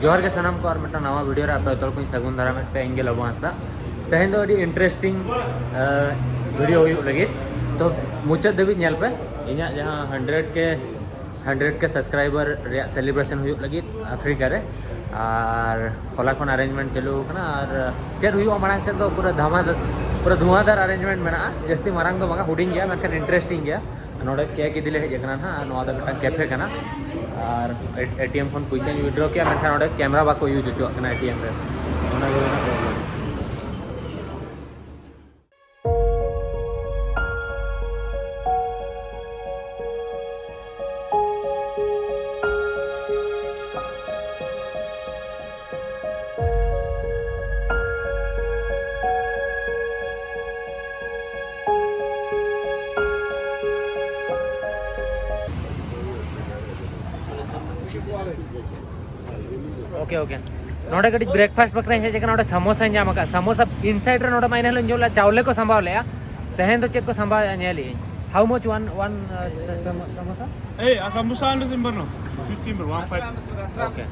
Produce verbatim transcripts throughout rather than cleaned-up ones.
ᱡᱚᱦᱟᱨ ᱜᱮ ᱥᱟᱱᱟᱢ ᱠᱚ, ᱟᱨ ᱢᱤᱫᱴᱟᱝ ᱱᱟᱣᱟ ᱵᱷᱤᱰᱤᱭᱳ ᱨᱮ ᱟᱯᱮ ᱡᱚᱛᱚ ᱦᱚᱲ ᱠᱚᱧ ᱥᱟᱹᱜᱩᱱ ᱫᱟᱨᱟᱢᱮᱫ ᱯᱮ᱾ ᱤᱧ ᱜᱮ ᱞᱚᱵᱚ ᱦᱟᱸᱥᱫᱟ᱾ ᱛᱮᱦᱮᱧ ᱫᱚ ᱟᱹᱰᱤ ᱤᱱᱴᱟᱨᱮᱥᱴᱤᱝ ᱵᱷᱤᱰᱤᱭᱳ ᱦᱩᱭᱩᱜ ᱞᱟᱹᱜᱤᱫ, ᱛᱚ ᱢᱩᱪᱟᱹᱫ ᱫᱷᱟᱹᱵᱤᱡ ᱧᱮᱞ ᱯᱮ᱾ ᱤᱧᱟᱹᱜ ᱡᱟᱦᱟᱸ ᱦᱟᱱᱰᱨᱮᱰ ᱠᱮ ᱦᱟᱱᱰᱨᱮᱰ ᱠᱮ ᱥᱟᱵᱥᱠᱨᱟᱭᱵᱟᱨ ᱨᱮᱭᱟᱜ ᱥᱮᱞᱤᱵᱨᱮᱥᱚᱱ ᱦᱩᱭᱩᱜ ᱞᱟᱹᱜᱤᱫ ᱟᱯᱷᱨᱤᱠᱟ ᱨᱮ, ᱟᱨ ᱦᱚᱞᱟ ᱠᱷᱚᱱ ᱟᱨᱮᱧᱡᱽᱢᱮᱱᱴ ᱪᱟᱹᱞᱩ ᱟᱠᱟᱱᱟ᱾ ᱟᱨ ᱪᱮᱫ ᱦᱩᱭᱩᱜᱼᱟ ᱢᱟᱲᱟᱝ ᱥᱮᱫ ᱫᱚ ᱯᱩᱨᱟᱹ ᱫᱷᱟᱢᱟ ᱯᱩᱨᱟᱹ ᱫᱷᱩᱣᱟᱹᱫᱷᱟᱨ ᱟᱨᱮᱧᱡᱽᱢᱮᱱᱴ ᱢᱮᱱᱟᱜᱼᱟ᱾ ᱡᱟᱹᱥᱛᱤ ᱢᱟᱨᱟᱝ ᱫᱚ ᱵᱟᱝᱟ, ᱦᱩᱰᱤᱧ ᱜᱮᱭᱟ, ᱢᱮᱱᱠᱷᱟᱱ ᱤᱱᱴᱟᱨᱮᱥᱴᱤᱝ ᱜᱮᱭᱟ᱾ ᱱᱚᱰᱮ ᱠᱮᱠ ᱤᱫᱤ ᱞᱮ ᱦᱮᱡ ᱟᱠᱟᱱᱟ ᱱᱟᱦᱟᱜ᱾ ᱱᱚᱣᱟ ᱫᱚ ᱢᱤᱫᱴᱟᱝ ᱠᱮᱯᱷᱮ ᱠᱟᱱᱟ, ᱟᱨ ᱮᱴᱤᱮᱢ ᱠᱷᱚᱱ ᱯᱚᱭᱥᱟᱧ ᱣᱤᱰᱨᱚ ᱠᱮᱜᱼᱟ, ᱢᱮᱱᱠᱷᱟᱱ ᱱᱚᱰᱮ ᱠᱮᱢᱮᱨᱟ ᱵᱟᱠᱚ ᱤᱭᱩᱡᱽ ᱦᱚᱪᱚᱣᱟᱜ ᱠᱟᱱᱟ ᱮᱴᱤᱮᱢ ᱨᱮ᱾ ᱚᱱᱟ ᱜᱮ ᱦᱩᱭᱱᱟ ᱯᱨᱚᱵᱞᱮᱢ᱾ Okay, okay. ᱱᱚᱰᱮ ᱠᱟᱹᱴᱤᱡ ᱵᱨᱮᱠᱯᱷᱟᱥᱴ ᱵᱟᱠᱷᱨᱟᱧ ᱦᱮᱡ ᱟᱠᱟᱱᱟ᱾ ᱱᱚᱰᱮ ᱥᱟᱢᱳᱥᱟᱧ ᱧᱟᱢ ᱟᱠᱟᱫᱼᱟ᱾ ᱥᱟᱢᱳᱥᱟ ᱤᱱᱥᱟᱭᱤᱰ ᱨᱮ ᱱᱚᱰᱮ ᱢᱟ ᱤᱱᱟᱹ ᱦᱤᱞᱳᱜ ᱤᱧ ᱡᱚᱢ ᱞᱮᱫᱼᱟ, ᱪᱟᱣᱞᱮ ᱠᱚ ᱥᱟᱢᱵᱟᱣ ᱞᱮᱫᱼᱟ᱾ ᱛᱮᱦᱮᱧ ᱫᱚ ᱪᱮᱫ ᱠᱚ ᱥᱟᱢᱵᱟᱣᱮᱫᱼᱟ ᱧᱮᱞ ᱤᱧ᱾ How much one, one, uh, samo- samosa? Hey, a samosa ano sa no? Fifteen, one five. Okay.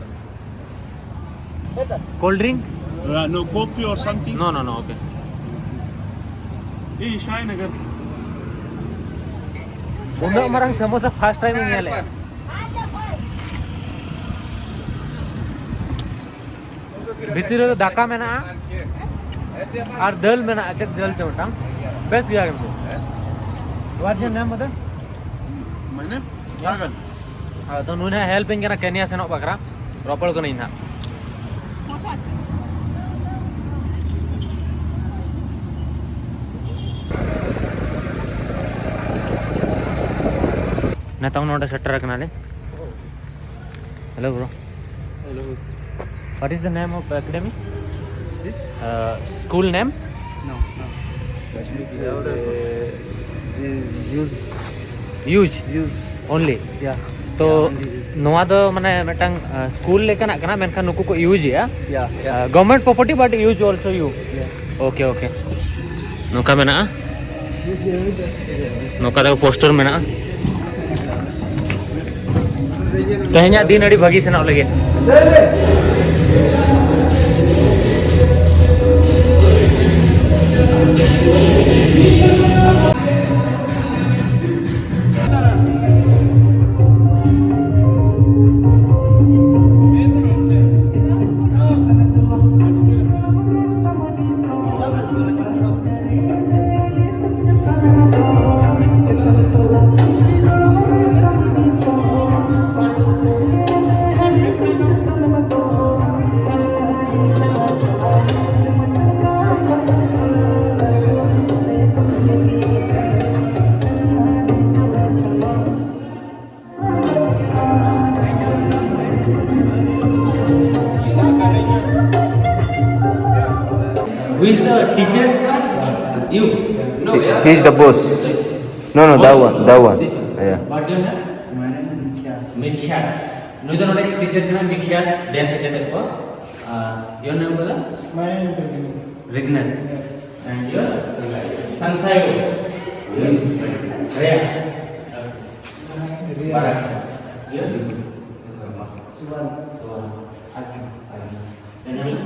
Cold drink? Uh, no coffee or something? No, no, no, okay. Hey, Shine again. ᱩᱱᱟᱹᱜ ᱢᱟᱨᱟᱝ samosa first time ᱤᱧ ᱧᱮᱞᱮᱫᱼᱟ᱾ ᱵᱷᱤᱛᱤᱨ ᱨᱮᱫᱚ ᱫᱟᱠᱟ ᱢᱮᱱᱟᱜᱼᱟ ᱟᱨ ᱫᱟᱹᱞ ᱢᱮᱱᱟᱜᱼᱟ᱾ ᱪᱮᱫ ᱫᱟᱹᱞ ᱪᱚ ᱢᱤᱫᱴᱟᱝ, ᱵᱮᱥ ᱜᱮᱭᱟ ᱠᱤᱱᱛᱩ᱾ What's your name, mother? My name? Dragon. ᱟᱫᱚ ᱱᱩᱭ ᱱᱟᱦᱟᱜ ᱦᱮᱞᱯ ᱤᱧ ᱠᱟᱱᱟ ᱠᱮᱱᱤᱭᱟ ᱥᱮᱱᱚᱜ ᱵᱟᱠᱷᱨᱟ, ᱨᱚᱯᱚᱲ ᱠᱟᱹᱱᱟᱹᱧ ᱱᱟᱦᱟᱜ᱾ ᱱᱤᱛᱚᱝ ᱱᱚᱰᱮ ᱥᱮᱴᱮᱨ ᱟᱠᱟᱱᱟᱞᱮ᱾ Hello, bro. Hello. What is the name of academy? This? Uh, school name? No, no. This is, uh, is use. Use? Use. Only? Yeah. ᱛᱚ, yeah, only use. ᱱᱚᱣᱟ ᱫᱚ ᱢᱟᱱᱮ ᱢᱤᱫᱴᱟᱝ, ᱟ, ᱥᱠᱩᱞ ᱞᱮᱠᱟᱱᱟᱜ ᱠᱟᱱᱟ, ᱢᱮᱱᱠᱷᱟᱱ ᱱᱩᱠᱩ ᱠᱚ ᱤᱭᱩᱡᱽ ᱮᱜᱼᱟ᱾ Yeah, yeah. ᱟ, government property, but use also you. Yeah. Okay, okay. ᱱᱚᱝᱠᱟ ᱢᱮᱱᱟᱜᱼᱟ᱾ ᱱᱚᱝᱠᱟ ᱛᱮ ᱯᱳᱥᱴᱟᱨ ᱢᱮᱱᱟᱜᱼᱟ᱾ ᱛᱮᱦᱮᱧᱟᱜ ᱫᱤᱱ ᱟᱹᱰᱤ ᱵᱷᱟᱹᱜᱤ ᱥᱮᱱᱚᱜ ᱞᱟᱹᱜᱤᱫ᱾ Who is the teacher? You? No, yeah. He is the boss. No, no, that one, that one. This one. Yeah. What's your name? My name is Mikhyas. ᱱᱩᱭ ᱫᱚ ᱱᱚᱰᱮ ᱴᱤᱪᱟᱨ ᱠᱟᱱᱟᱭ, ᱢᱤᱠᱷᱭᱟᱥ, ᱰᱮᱱᱥ ᱮ ᱪᱮᱫ ᱠᱚᱣᱟ᱾ ᱟᱨ your name brother? My name is Rignesh. ᱨᱤᱜᱽᱱᱮᱥ᱾ Yes. And your? Santhayo. Yes. Rhea. Rhea. Barak. Your? Suwan. Suwan. Arjun. Arjun. Your name?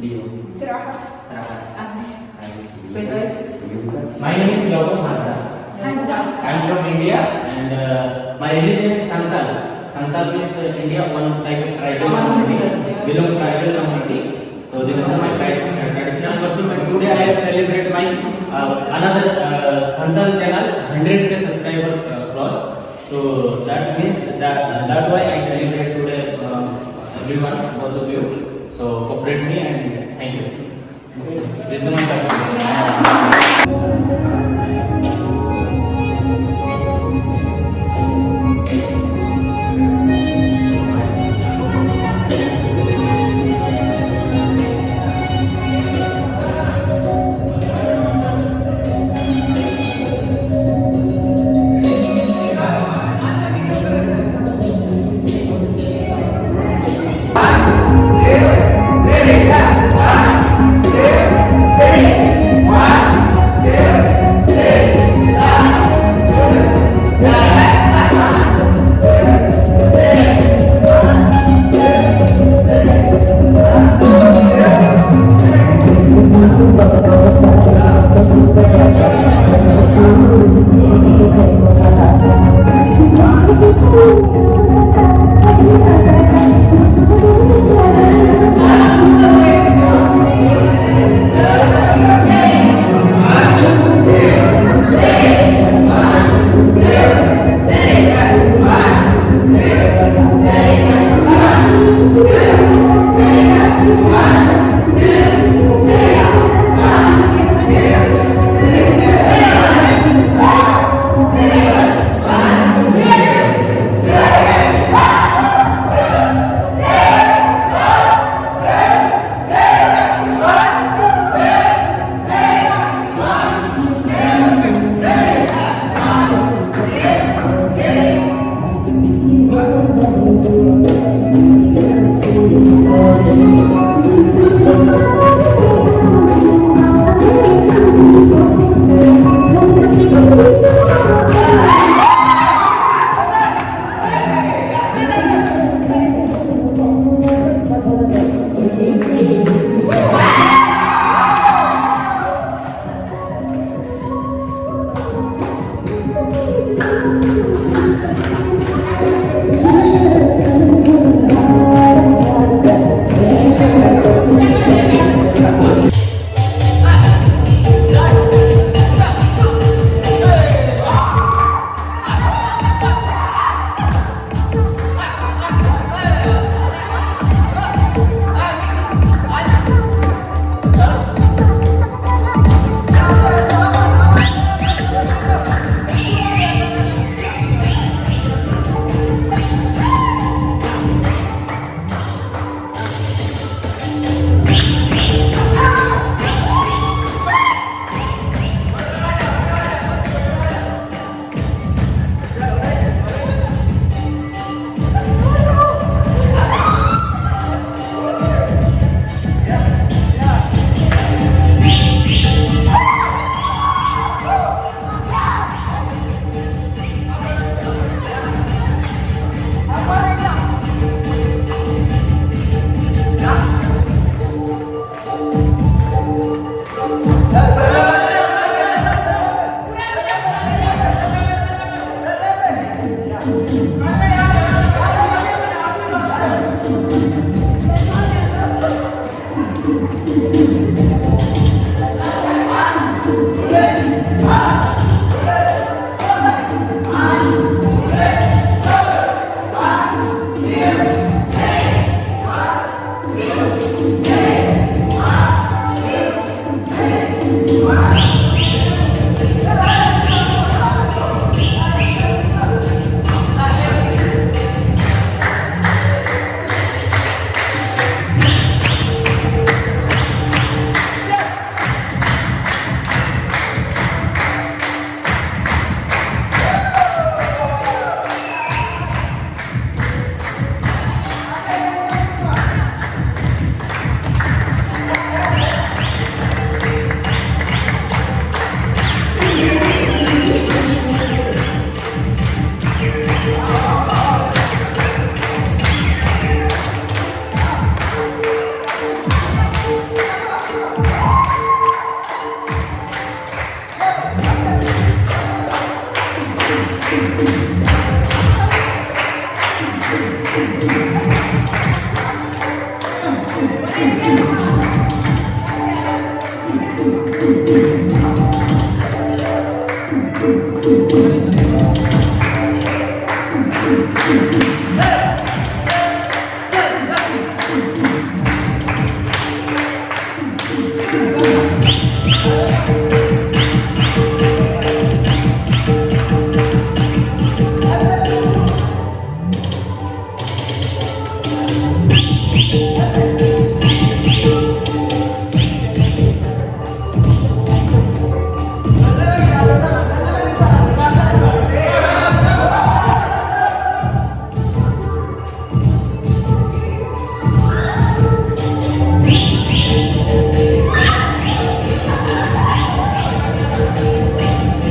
Leo. Traha. Traha. Agnes. Agnes. Bedait. My name is Lobo Hasa. Hasa. I am from India and uh, my religion is Santal. Santal means uh, India, one type of tribal community. Belong tribal community. So this is my tri- traditional costume and today I celebrate my uh, another uh, Santal channel hundred K subscriber uh, cross. So that means that that's why I celebrate today uh, everyone, both of you. So cooperate me and thank you. This is my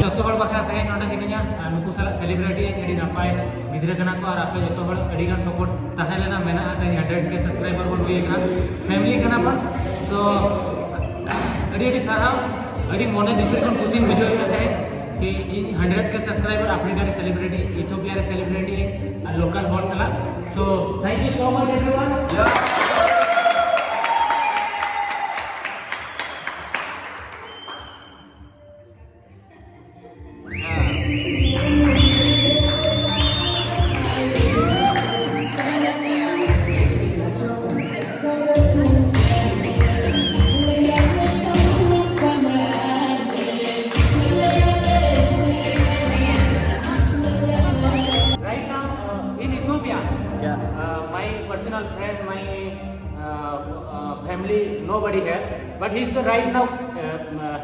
ᱡᱚᱛᱚ ᱦᱚᱲ ᱵᱟᱠᱷᱨᱟ ᱛᱮᱦᱮᱧ ᱱᱚᱰᱮ ᱦᱤᱱᱟᱹᱧᱟ᱾ ᱟᱨ ᱱᱩᱠᱩ ᱥᱟᱞᱟᱜ celebrate ᱮᱫ ᱟᱹᱰᱤ ᱱᱟᱯᱟᱭ ᱜᱤᱫᱽᱨᱟᱹ ᱠᱟᱱᱟ ᱠᱚ, ᱟᱨ ᱟᱯᱮ ᱡᱚᱛᱚ ᱦᱚᱲ ᱟᱹᱰᱤ ᱜᱟᱱ ᱥᱟᱯᱳᱨᱴ ᱛᱟᱦᱮᱸ ᱞᱮᱱᱟ, ᱢᱮᱱᱟᱜᱼᱟ᱾ ᱛᱮᱦᱮᱧ ᱦᱟᱱᱰᱨᱮᱰ ᱠᱮ ᱥᱟᱵᱥᱠᱨᱟᱭᱵᱟᱨ ᱵᱚᱱ ᱦᱩᱭ ᱟᱠᱟᱱᱟ, ᱯᱷᱮᱢᱤᱞᱤ ᱠᱟᱱᱟ ᱵᱚᱱ᱾ ᱛᱚ ᱟᱹᱰᱤ ᱟᱹᱰᱤ ᱥᱟᱨᱦᱟᱣ, ᱟᱹᱰᱤ ᱢᱚᱱᱮ ᱵᱷᱤᱛᱨᱤ ᱠᱷᱚᱱ ᱠᱩᱥᱤᱧ ᱵᱩᱡᱷᱟᱹᱣ ᱮᱫᱟ ᱛᱮᱦᱮᱧ ᱠᱤ ᱤᱧ ᱦᱟᱱᱰᱨᱮᱰ ᱠᱮ ᱥᱟᱵᱥᱠᱨᱟᱭᱵᱟᱨ ᱟᱯᱷᱨᱤᱠᱟ ᱨᱮ ᱥᱮᱞᱤᱵᱨᱮᱴ ᱮᱫ, ᱤᱛᱷᱳᱯᱤᱭᱟ ᱨᱮ ᱥᱮᱞᱤᱵᱨᱮᱴ ᱮᱫ ᱟᱹᱧ, ᱟᱨ ᱞᱳᱠᱟᱞ ᱦᱚᱲ ᱥᱟᱞᱟᱜ᱾ So thank you so much everyone. Right now, uh, in Ethiopia, yeah, uh, my personal friend, my uh, uh, family, nobody here, but he's the right now, uh, uh,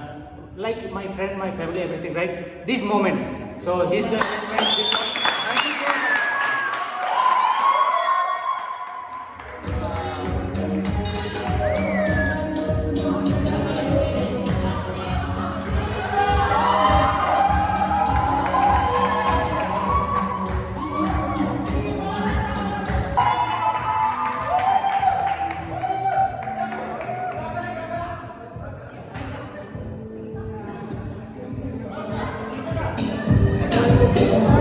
like my friend, my family, everything, right? This moment. So he's the arrangement. This moment. Thank you so much.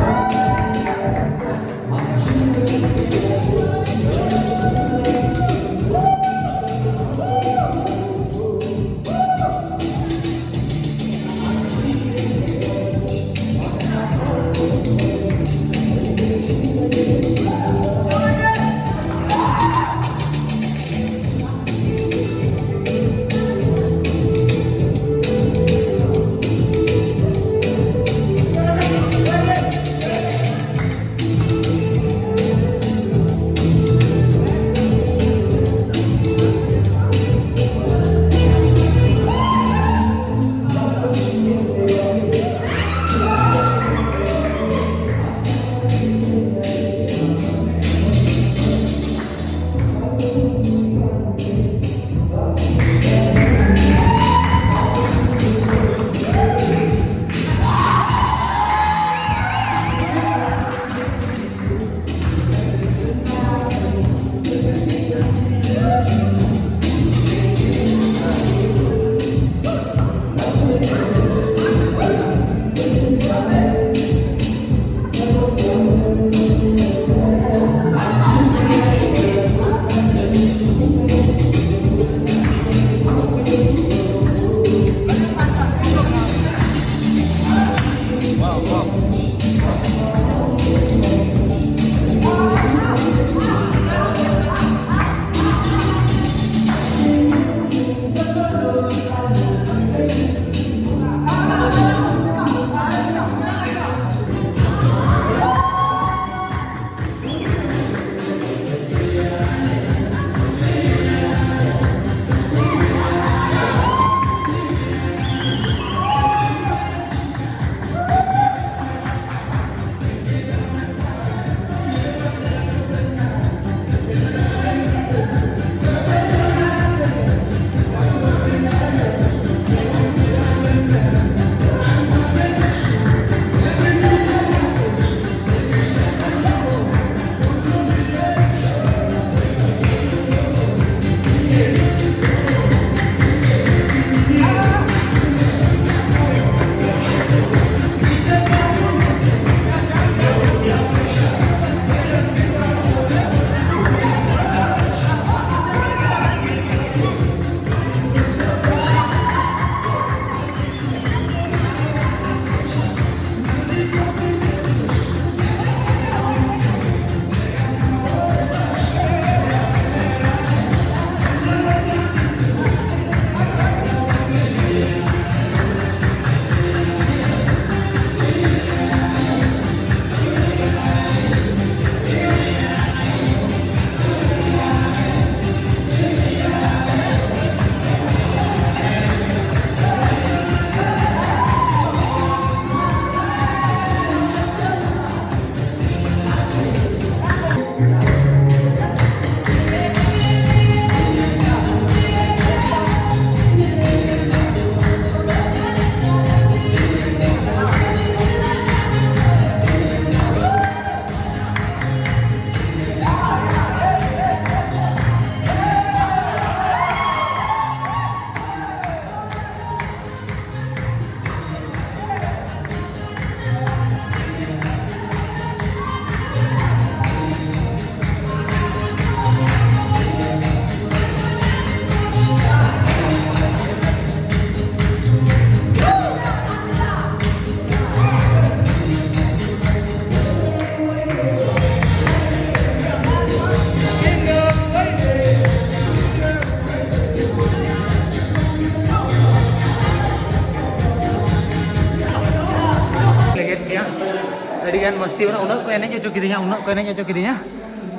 ᱟᱹᱰᱤ ᱜᱟᱱ ᱢᱟᱥᱛᱤ ᱢᱮᱱᱟᱜᱼᱟ᱾ ᱩᱱᱟᱹᱜ ᱠᱚ ᱮᱱᱮᱡ ᱦᱚᱪᱚ ᱠᱤᱫᱤᱧᱟ, ᱩᱱᱟᱹᱜ ᱠᱚ ᱮᱱᱮᱡ ᱦᱚᱪᱚ ᱠᱤᱫᱤᱧᱟ,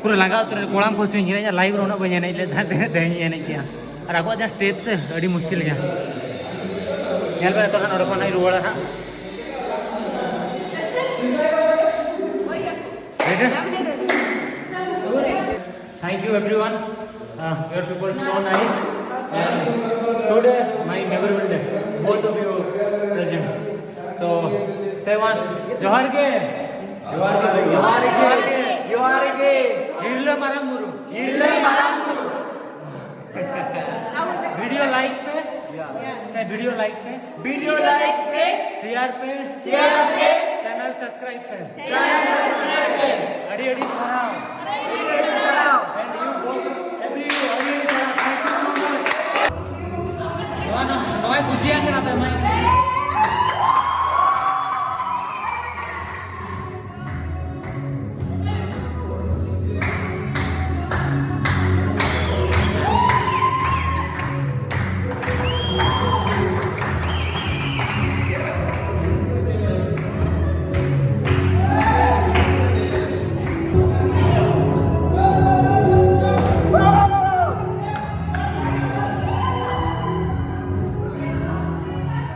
ᱯᱩᱨᱟᱹ ᱞᱟᱸᱜᱟ ᱩᱛᱟᱹᱨ ᱮᱱᱟᱹᱧ᱾ ᱠᱚᱲᱟᱢ ᱠᱚ ᱥᱩᱧ ᱮᱱᱮᱡᱟ, ᱞᱟᱭᱤᱵᱷ ᱨᱮ ᱩᱱᱟᱹᱜ ᱵᱟᱹᱧ ᱮᱱᱮᱡ ᱞᱮᱫ ᱛᱟᱦᱮᱸᱫ, ᱛᱮᱦᱮᱧ ᱛᱮᱦᱮᱧᱤᱧ ᱮᱱᱮᱡ ᱠᱮᱜᱼᱟ᱾ ᱟᱨ ᱟᱠᱚᱣᱟᱜ ᱡᱟᱦᱟᱸ ᱥᱴᱮᱯ ᱥᱮ, ᱟᱹᱰᱤ ᱢᱩᱥᱠᱤᱞ ᱜᱮᱭᱟ᱾ ᱧᱮᱞ ᱯᱮ, ᱱᱤᱛᱚᱜ ᱦᱟᱸᱜ ᱱᱚᱰᱮ ᱠᱷᱚᱱ ᱦᱟᱸᱜ ᱤᱧ ᱨᱩᱣᱟᱹᱲᱟ ᱦᱟᱸᱜ᱾ ᱴᱷᱤᱠ ᱜᱮᱭᱟ? Thank you everyone. Uh, your people so nice. And today my memorable day. Both of you present. So say once, ᱡᱚᱦᱟᱨ ᱜᱮ᱾ ᱡᱚᱦᱟᱨ ᱜᱮ᱾ ᱡᱚᱦᱟᱨ ᱜᱮ᱾ ᱡᱚᱦᱟᱨ ᱜᱮ᱾ ᱛᱤᱨᱞᱟᱹ ᱢᱟᱨᱟᱝ ᱵᱩᱨᱩ᱾ ᱛᱤᱨᱞᱟᱹ ᱢᱟᱨᱟᱝ ᱵᱩᱨᱩ᱾ ᱵᱷᱤᱰᱤᱭᱳ ᱞᱟᱭᱤᱠ ᱯᱮ᱾ ᱥᱮ ᱵᱷᱤᱰᱤᱭᱳ ᱞᱟᱭᱤᱠ ᱯᱮ᱾ ᱵᱷᱤᱰᱤᱭᱳ ᱞᱟᱭᱤᱠ ᱯᱮ᱾ ᱥᱮᱭᱟᱨ ᱯᱮ᱾ ᱥᱮᱭᱟᱨ ᱯᱮ᱾ ᱪᱮᱱᱮᱞ ᱥᱟᱵᱥᱠᱨᱟᱭᱤᱵ ᱯᱮ᱾ ᱪᱮᱱᱮᱞ ᱥᱟᱵᱥᱠᱨᱟᱭᱤᱵ ᱯᱮ᱾ ᱟᱹᱰᱤ ᱟᱹᱰᱤ ᱥᱟᱨᱦᱟᱣ᱾ ᱟᱹᱰᱤ ᱟᱹᱰᱤ ᱥᱟᱨᱦᱟᱣ᱾ And you both, every you, ᱟᱹᱰᱤ ᱟᱹᱰᱤ ᱥᱟᱨᱦᱟᱣ᱾ Thank you so much. ᱱᱚᱣᱟ, ᱱᱚᱣᱟ, ᱱᱚᱣᱟᱭ ᱠᱩᱥᱤᱭᱟᱜ ᱠᱟᱱᱟ ᱛᱚ, ᱮᱢᱟᱭ ᱢᱮ᱾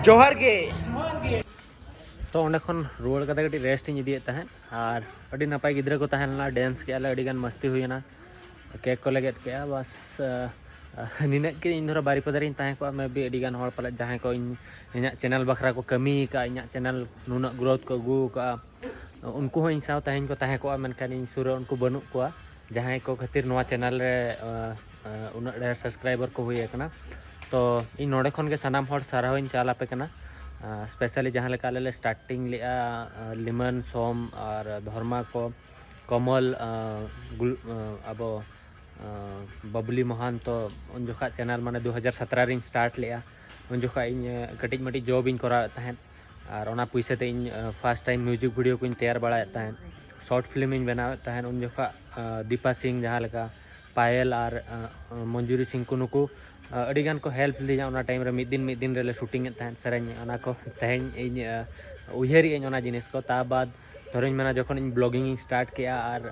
ᱡᱚᱦᱟᱨ ᱜᱮ᱾ ᱛᱚ, ᱚᱸᱰᱮ ᱠᱷᱚᱱ ᱨᱩᱣᱟᱹᱲ ᱠᱟᱛᱮ ᱠᱟᱹᱴᱤᱡ ᱨᱮᱥᱴ ᱤᱧ ᱤᱫᱤᱭᱮᱫ ᱛᱟᱦᱮᱸᱫ, ᱟᱨ ᱟᱹᱰᱤ ᱱᱟᱯᱟᱭ ᱜᱤᱫᱽᱨᱟᱹ ᱠᱚ ᱛᱟᱦᱮᱸ ᱞᱮᱱᱟ, ᱰᱮᱱᱥ ᱠᱮᱜᱼᱟ ᱞᱮ, ᱟᱹᱰᱤ ᱜᱟᱱ ᱢᱟᱥᱛᱤ ᱦᱩᱭᱮᱱᱟ, ᱠᱮᱠ ᱠᱚᱞᱮ ᱜᱮᱫ ᱠᱮᱜᱼᱟ᱾ ᱵᱟᱥ, ᱟᱦ, ᱱᱤᱱᱟᱹᱜ ᱜᱮ᱾ ᱤᱧ ᱫᱷᱚᱨᱚ ᱵᱟᱨᱤᱯᱟᱫᱟ ᱨᱤᱧ ᱛᱟᱦᱮᱸ ᱠᱚᱜᱼᱟ, ᱢᱮ ᱵᱤ ᱟᱹᱰᱤ ᱜᱟᱱ ᱦᱚᱲ ᱯᱟᱞᱮᱫ ᱡᱟᱦᱟᱸᱭ ᱠᱚ ᱤᱧ, ᱤᱧᱟᱹᱜ ᱪᱮᱱᱮᱞ ᱵᱟᱠᱷᱨᱟ ᱠᱚ ᱠᱟᱹᱢᱤ ᱟᱠᱟᱫᱼᱟ, ᱤᱧᱟᱹᱜ ᱪᱮᱱᱮᱞ ᱱᱩᱱᱟᱹᱜ ᱜᱨᱳᱛᱷ ᱠᱚ ᱟᱹᱜᱩ ᱟᱠᱟᱫᱼᱟ, ᱩᱱᱠᱩ ᱦᱚᱸ ᱤᱧ ᱥᱟᱶ ᱛᱮᱦᱮᱧ ᱠᱚ ᱛᱟᱦᱮᱸ ᱠᱚᱜᱼᱟ, ᱢᱮᱱᱠᱷᱟᱱ ᱤᱧ ᱥᱩᱨ ᱨᱮ ᱩᱱᱠᱩ ᱵᱟᱹᱱᱩᱜ ᱠᱚᱣᱟ, ᱡᱟᱦᱟᱸᱭ ᱠᱚ ᱠᱷᱟᱹᱛᱤᱨ ᱱᱚᱣᱟ ᱪᱮᱱᱮᱞ ᱨᱮ, ᱟᱦ, ᱟᱦ, ᱩᱱᱟᱹᱜ ᱰᱷᱮᱨ ᱥᱟᱵᱥᱠᱨᱟᱭᱵᱟᱨ ᱠᱚ ᱦᱩᱭ ᱟᱠᱟᱱᱟ᱾ ᱛᱚ, ᱤᱧ ᱱᱚᱰᱮ ᱠᱷᱚᱱ ᱜᱮ ᱥᱟᱱᱟᱢ ᱦᱚᱲ ᱥᱟᱨᱦᱟᱣ ᱤᱧ ᱪᱟᱞ ᱟᱯᱮ ᱠᱟᱱᱟ᱾ ᱟᱦ, ᱥᱯᱮᱥᱟᱞᱤ ᱡᱟᱦᱟᱸ ᱞᱮᱠᱟ ᱟᱞᱮ ᱞᱮ ᱥᱴᱟᱨᱴᱤᱝ ᱞᱮᱜᱼᱟ, ᱟᱦ, ᱞᱤᱢᱟᱱ, ᱥᱳᱢ ᱟᱨ ᱫᱷᱚᱨᱢᱟ ᱠᱚ, ᱠᱚᱢᱚᱞ, ᱟᱦ, ᱜᱩᱞ-, ᱟᱦ, ᱟᱵᱚ, ᱟᱦ, ᱵᱟᱵᱞᱤ ᱢᱚᱦᱟᱱᱛᱚ, ᱩᱱ ᱡᱚᱠᱷᱟᱜ ᱪᱮᱱᱮᱞ ᱢᱟᱱᱮ ᱫᱩ ᱦᱟᱡᱟᱨ ᱥᱟᱛᱨᱟ ᱨᱤᱧ ᱥᱴᱟᱨᱴ ᱞᱮᱜᱼᱟ᱾ ᱩᱱ ᱡᱚᱠᱷᱟᱜ ᱤᱧ, ᱟᱦ, ᱠᱟᱹᱴᱤᱡ ᱢᱟᱹᱴᱤᱡ ᱡᱚᱵ ᱤᱧ ᱠᱚᱨᱟᱣᱮᱫ ᱛᱟᱦᱮᱸᱫ᱾ ᱟᱨ ᱚᱱᱟ ᱯᱩᱭᱥᱟᱹ ᱛᱮ ᱤᱧ, ᱟᱦ, ᱯᱷᱟᱥᱴ ᱴᱟᱭᱤᱢ ᱢᱤᱣᱡᱤᱠ ᱵᱷᱤᱰᱤᱭᱳ ᱠᱚᱧ ᱛᱮᱭᱟᱨ ᱵᱟᱲᱟᱭᱮᱫ ᱛᱟᱦᱮᱸᱫ, ᱥᱚᱨᱴ ᱯᱷᱤᱞᱢ ᱤᱧ ᱵᱮᱱᱟᱣᱮᱫ ᱛᱟᱦᱮᱸᱫ᱾ ᱩᱱ ᱡᱚᱠᱷᱟᱜ, ᱟᱦ, ᱫᱤᱯᱟ ᱥᱤᱝ ᱡᱟᱦᱟᱸ ᱞᱮᱠᱟ, ᱯᱟᱭᱮᱞ ᱟᱨ, ᱟᱦ, ᱢᱚᱧᱡᱩᱨᱤ ᱥᱤᱝ ᱠᱚ, ᱱᱩᱠᱩ ᱟᱹᱰᱤ ᱜᱟᱱ ᱠᱚ help ᱞᱤᱧᱟ ᱚᱱᱟ time ᱨᱮ᱾ ᱢᱤᱫ ᱫᱤᱱ ᱢᱤᱫ ᱫᱤᱱ ᱨᱮᱞᱮ shooting ᱮᱫ ᱛᱟᱦᱮᱸᱫ ᱥᱮᱨᱮᱧ, ᱚᱱᱟ ᱠᱚ ᱛᱮᱦᱮᱧ ᱤᱧ ᱩᱭᱦᱟᱹᱨᱮᱫ ᱟᱹᱧ ᱚᱱᱟ ᱡᱤᱱᱤᱥ ᱠᱚ᱾ ᱛᱟ ᱵᱟᱫ ᱫᱷᱚᱨᱚᱧ ᱢᱮᱱᱟ, ᱡᱚᱠᱷᱚᱱ ᱤᱧ blogging ᱤᱧ start ᱠᱮᱜᱼᱟ ᱟᱨ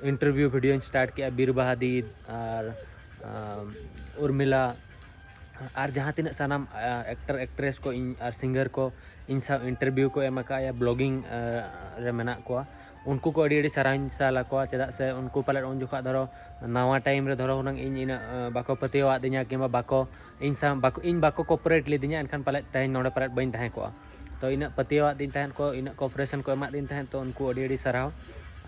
interview video ᱤᱧ start ᱠᱮᱜᱼᱟ ᱵᱤᱨ ᱵᱟᱦᱟ ᱫᱤ ᱟᱨ ᱩᱨᱢᱤᱞᱟ ᱟᱨ ᱡᱟᱦᱟᱸ ᱛᱤᱱᱟᱹᱜ ᱥᱟᱱᱟᱢ actor actress ᱠᱚ ᱤᱧ ᱟᱨ singer ᱠᱚ ᱤᱧ ᱥᱟᱶ interview ᱠᱚ ᱮᱢ ᱟᱠᱟᱫᱼᱟ, blogging ᱨᱮ ᱢᱮᱱᱟᱜ ᱠᱚᱣᱟ, ᱩᱱᱠᱩ ᱠᱚ ᱟᱹᱰᱤ ᱟᱹᱰᱤ ᱥᱟᱨᱦᱟᱣᱤᱧ ᱪᱟᱞ ᱟᱠᱚᱣᱟ᱾ ᱪᱮᱫᱟᱜ ᱥᱮ ᱩᱱᱠᱩ ᱯᱟᱞᱮᱫ ᱩᱱ ᱡᱚᱠᱷᱚᱱ ᱫᱷᱚᱨᱚ ᱱᱟᱣᱟ time ᱨᱮ ᱫᱷᱚᱨᱚ ᱦᱩᱱᱟᱹᱝ ᱤᱧ ᱤᱱᱟᱹᱜ ᱵᱟᱠᱚ ᱯᱟᱹᱛᱭᱟᱹᱣᱟᱫᱤᱧᱟ ᱠᱤᱝᱵᱟ ᱵᱟᱠᱚ ᱤᱧ ᱥᱟᱶ ᱵᱟᱠᱚ ᱤᱧ ᱵᱟᱠᱚ cooperate ᱞᱤᱫᱤᱧᱟ, ᱮᱱᱠᱷᱟᱱ ᱯᱟᱞᱮᱫ ᱛᱮᱦᱮᱧ ᱱᱚᱰᱮ ᱯᱟᱞᱮᱫ ᱵᱟᱹᱧ ᱛᱟᱦᱮᱸ ᱠᱚᱜᱼᱟ᱾ ᱛᱚ ᱤᱱᱟᱹᱜ ᱯᱟᱹᱛᱭᱟᱹᱣᱟᱫᱤᱧ ᱛᱟᱦᱮᱸᱫ ᱠᱚ, ᱤᱱᱟᱹᱜ cooperation ᱠᱚ ᱮᱢᱟᱫᱤᱧ ᱛᱟᱦᱮᱸᱫ, ᱛᱚ ᱩᱱᱠᱩ ᱟᱹᱰᱤ ᱟᱹᱰᱤ ᱥᱟᱨᱦᱟᱣ᱾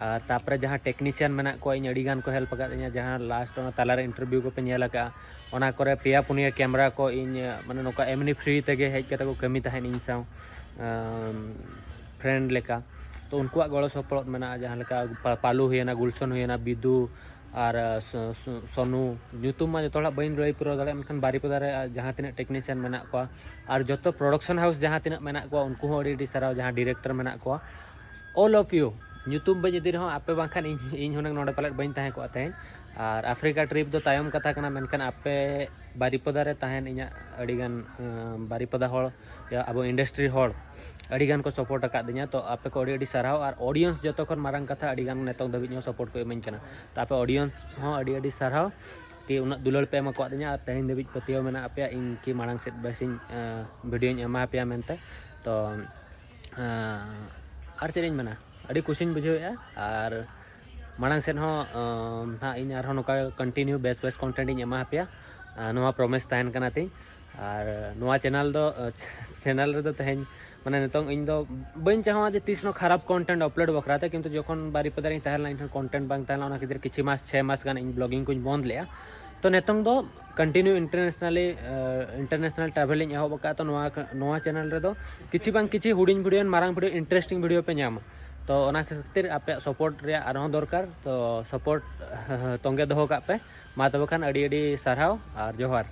ᱟᱨ ᱛᱟᱯᱚᱨᱮ ᱡᱟᱦᱟᱸ technician ᱢᱮᱱᱟᱜ ᱠᱚᱣᱟ, ᱤᱧ ᱟᱹᱰᱤ ᱜᱟᱱ ᱠᱚ help ᱟᱠᱟᱫᱤᱧᱟ᱾ ᱡᱟᱦᱟᱸ last ᱚᱱᱟ ᱛᱟᱞᱟᱨᱮ interview ᱠᱚᱯᱮ ᱧᱮᱞ ᱟᱠᱟᱫᱼᱟ, ᱚᱱᱟ ᱠᱚᱨᱮ ᱯᱮᱭᱟ ᱯᱩᱱᱭᱟᱹ camera ᱠᱚ ᱤᱧ ᱢᱟᱱᱮ ᱱᱚᱝᱠᱟ ᱮᱢᱱᱤ free ᱛᱮᱜᱮ ᱦᱮᱡ ᱠᱟᱛᱮ ᱠᱚ ᱠᱟᱹᱢᱤ ᱛᱟᱦᱮᱸᱫ ᱤᱧ ᱥᱟᱶ friend ᱞᱮᱠᱟ᱾ ᱛᱚ ᱩᱱᱠᱩᱣᱟᱜ ᱜᱚᱲᱚ ᱥᱚᱯᱚᱦᱚᱫ ᱢᱮᱱᱟᱜᱼᱟ, ᱡᱟᱦᱟᱸ ᱞᱮᱠᱟ ᱯᱟᱞᱩ ᱦᱩᱭᱮᱱᱟ, ᱜᱩᱞᱥᱚᱱ ᱦᱩᱭᱮᱱᱟ, ᱵᱤᱫᱩ ᱟᱨ ᱥᱚᱱᱩ, ᱧᱩᱛᱩᱢ ᱢᱟ ᱡᱚᱛᱚ ᱦᱚᱲᱟᱜ ᱵᱟᱹᱧ ᱞᱟᱹᱭ ᱯᱩᱨᱟᱹᱣ ᱫᱟᱲᱮᱭᱟᱜᱼᱟ, ᱢᱮᱱᱠᱷᱟᱱ ᱵᱟᱨᱤᱯᱚᱫᱟ ᱨᱮ ᱡᱟᱦᱟᱸ ᱛᱤᱱᱟᱹᱜ technician ᱢᱮᱱᱟᱜ ᱠᱚᱣᱟ ᱟᱨ ᱡᱚᱛᱚ production house ᱡᱟᱦᱟᱸ ᱛᱤᱱᱟᱹᱜ ᱢᱮᱱᱟᱜ ᱠᱚᱣᱟ, ᱩᱱᱠᱩ ᱦᱚᱸ ᱟᱹᱰᱤ ᱟᱹᱰᱤ ᱥᱟᱨᱦᱟᱣ᱾ ᱡᱟᱦᱟᱸ director ᱢᱮᱱᱟᱜ ᱠᱚᱣᱟ, all of you, ᱧᱩᱛᱩᱢ ᱵᱟᱹᱧ ᱤᱫᱤ ᱨᱮᱦᱚᱸ, ᱟᱯᱮ ᱵᱟᱝᱠᱷᱟᱱ ᱤᱧ ᱤᱧ ᱦᱩᱱᱟᱹᱝ ᱱᱚᱰᱮ ᱯᱟᱞᱮᱫ ᱵᱟᱹᱧ ᱛᱟᱦᱮᱸ ᱠᱚᱜᱼᱟ ᱛᱮᱦᱮᱧ᱾ ᱟᱨ ᱟᱯᱷᱨᱤᱠᱟ trip ᱫᱚ ᱛᱟᱭᱚᱢ ᱠᱟᱛᱷᱟ ᱠᱟᱱᱟ, ᱢᱮᱱᱠᱷᱟᱱ ᱟᱯᱮ ᱵᱟᱨᱤᱯᱚᱫᱟ ᱨᱮ ᱛᱟᱦᱮᱱ ᱤᱧᱟᱹᱜ ᱟᱹᱰᱤᱜᱟᱱ ᱵᱟᱨᱤᱯᱚᱫᱟ ᱦᱚᱲ, ᱟᱵᱚ industry ᱦᱚᱲ ᱟᱹᱰᱤᱜᱟᱱ ᱠᱚ support ᱟᱠᱟᱫᱤᱧᱟ᱾ ᱛᱚ ᱟᱯᱮ ᱠᱚ ᱟᱹᱰᱤ ᱟᱹᱰᱤ ᱥᱟᱨᱦᱟᱣ᱾ ᱟᱨ audience ᱡᱚᱛᱚ ᱠᱷᱚᱱ ᱢᱟᱨᱟᱝ ᱠᱟᱛᱷᱟ, ᱟᱹᱰᱤᱜᱟᱱ ᱱᱤᱛᱚᱝ ᱫᱷᱟᱹᱵᱤᱡ ᱦᱚᱸ support ᱠᱚ ᱤᱢᱟᱹᱧ ᱠᱟᱱᱟ᱾ ᱛᱚ ᱟᱯᱮ audience ᱦᱚᱸ ᱟᱹᱰᱤ ᱟᱹᱰᱤ ᱥᱟᱨᱦᱟᱣ ᱠᱤ ᱩᱱᱟᱹᱜ ᱫᱩᱞᱟᱹᱲ ᱯᱮ ᱮᱢᱟ ᱠᱟᱫᱤᱧᱟ ᱟᱨ ᱛᱮᱦᱮᱧ ᱫᱷᱟᱹᱵᱤᱡ ᱯᱟᱹᱛᱭᱟᱹᱣ ᱢᱮᱱᱟᱜ ᱟᱯᱮᱭᱟ ᱤᱧ ᱠᱤ ᱢᱟᱲᱟᱝ ᱥᱮᱫ ᱵᱮᱥᱤᱧ ᱵᱷᱤᱰᱤᱭᱳᱧ ᱮᱢᱟ ᱯᱮᱭᱟ ᱢᱮᱱᱛᱮ᱾ ᱛᱚ ᱟᱨ ᱪᱮᱫ ᱤᱧ ᱢᱮᱱᱟ, ᱟᱹᱰᱤ ᱠᱩᱥᱤᱧ ᱵᱩᱡᱷᱟᱹᱣᱮᱫᱼᱟ᱾ ᱟᱨ ᱢᱟᱲᱟᱝ ᱥᱮᱫ ᱦᱚᱸ ᱱᱟᱦᱟᱜ ᱤᱧ ᱟᱨᱦᱚᱸ ᱱᱚᱝᱠᱟ continue ᱵᱮᱥ ᱵᱮᱥ content ᱤᱧ ᱮᱢᱟ ᱯᱮᱭᱟ, ᱱᱚᱣᱟ promise ᱛᱟᱦᱮᱱ ᱠᱟᱱᱟ ᱛᱤᱧ᱾ ᱟᱨ ᱱᱚᱣᱟ channel ᱫᱚ channel ᱨᱮᱫᱚ ᱛᱮᱦᱮᱧ ᱢᱟᱱᱮ ᱱᱤᱛᱚᱝ ᱤᱧ ᱫᱚ ᱵᱟᱹᱧ ᱪᱟᱦᱟᱣᱟ ᱡᱮ ᱛᱤᱥ ᱦᱚᱸ ᱠᱷᱟᱨᱟᱯ content upload ᱵᱟᱠᱷᱨᱟ ᱛᱮ, ᱠᱤᱱᱛᱩ ᱡᱚᱠᱷᱚᱱ ᱵᱟᱨᱤᱯᱟᱫᱟ ᱨᱤᱧ ᱛᱟᱦᱮᱸ ᱞᱮᱱᱟ, ᱤᱧ ᱴᱷᱮᱱ content ᱵᱟᱝ ᱛᱟᱦᱮᱸ ᱞᱮᱱᱟ, ᱚᱱᱟ ᱠᱷᱟᱹᱛᱤᱨ ᱠᱤᱪᱷᱩ ᱢᱟᱥ, ᱪᱷᱮ ᱢᱟᱥ ᱜᱟᱱ ᱤᱧ blogging ᱠᱚᱧ ᱵᱚᱱᱫ ᱞᱮᱫᱼᱟ᱾ ᱛᱚ ᱱᱤᱛᱚᱝ ᱫᱚ continue internationally international travel ᱤᱧ ᱮᱦᱚᱵ ᱟᱠᱟᱫᱼᱟ᱾ ᱛᱚ ᱱᱚᱣᱟ ᱱᱚᱣᱟ channel ᱨᱮᱫᱚ ᱠᱤᱪᱷᱩ ᱵᱟᱝ ᱠᱤᱪᱷᱩ ᱦᱩᱰᱤᱧ video, ᱢᱟᱨᱟᱝ video, interesting video ᱯᱮ ᱧᱟᱢᱟ᱾ ᱛᱚ ᱚᱱᱟ ᱠᱷᱟᱹᱛᱤᱨ ᱟᱯᱮᱭᱟᱜ support ᱨᱮᱭᱟᱜ ᱟᱨᱦᱚᱸ ᱫᱚᱨᱠᱟᱨ᱾ ᱛᱚ support ᱛᱚᱸᱜᱮ ᱫᱚᱦᱚ ᱠᱟᱜ ᱯᱮ᱾ ᱢᱟ ᱛᱚᱵᱮ ᱠᱷᱟᱱ ᱟᱹᱰᱤ ᱟᱹᱰᱤ ᱥᱟᱨᱦᱟᱣ ᱟᱨ ᱡᱚᱦᱟᱨ᱾